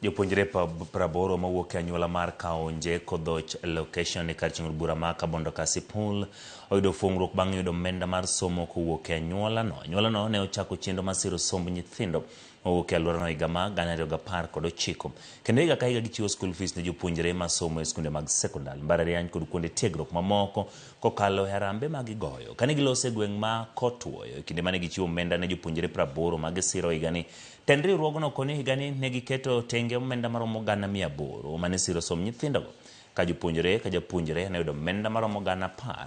Jopuonjre 80 mawuok e anyuola mar Kaonje Kodhoch location e kar chung'o bura ma Kabondo Kasipul oyudo fuong'ruok bang' yudo omenda mar somo kowuok e anyuolano. Anyuolano ne ochako chenro mar siro somb nyithindo mawuok e alworano higa mar 2019. Kendo higa ka higa gichiwo school fees ne jopuonjre masomo e skunde mag sekondar, mbalariany kod kuonde tiegruok mamoko kokalo e harambe ma gigoyo. Kane giloso e gweng' ma Kotwoyo e kinde mane gichiwo omenda ne jopuonjre 80 ma gisiro higani, tend riwruogno koni higani ne giketo tenge omenda maromo 800,000 mane siro somb nyithindogo ka jopuonjre ka japuonjre ne yudo omenda maromo 10,000.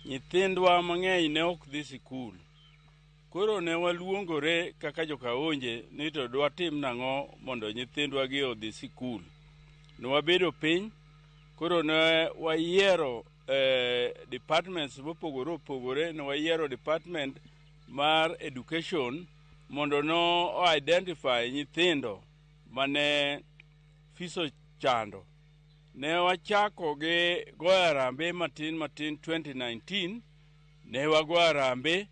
Nyithindwa mang'eny ne ok dhi sikul. Koro ne waluongore kaka jokaonje ni to dwatim nang'o mondo nyithindwa gi odhi sikul. Ne wabedo piny, koro ne wayiero departments mopogore opogore, ne wayiero department mar education mondo no identify nyithindo mane fees ochando. Ne wachako gi goyo harambee matin matin 2019, ne wagoyo harambee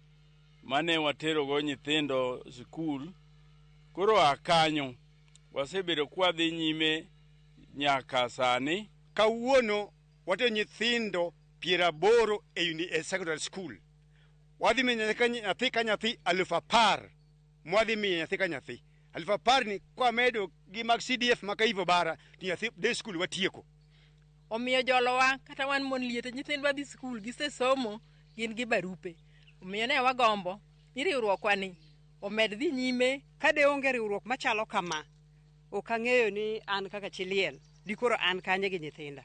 mane waterogo nyithindo sikul. Koro a kanyo wasebedo kwadhi nyime nyaka sani. Kawuono watero nyithindo 80 e secondary school. Wadhi miyo nyathi ka nyathi 10,000. Mwadhi miyo nyathi ka nyathi 10,000 ni kwamedo gi mag CDF ma Kaivo Bara to nyathi day school watieko. Omiyo jolowa kata wan mon liete nyithindwa dhi sikul gisesomo gin gi barupe. Omiyo ne wagombo ni riwruokwa ni omed dhi nyime. Ka de onge riwruok machalo kama, ok ang'eyo ni an kaka chi liel dikoro an kanye gi nyithinda.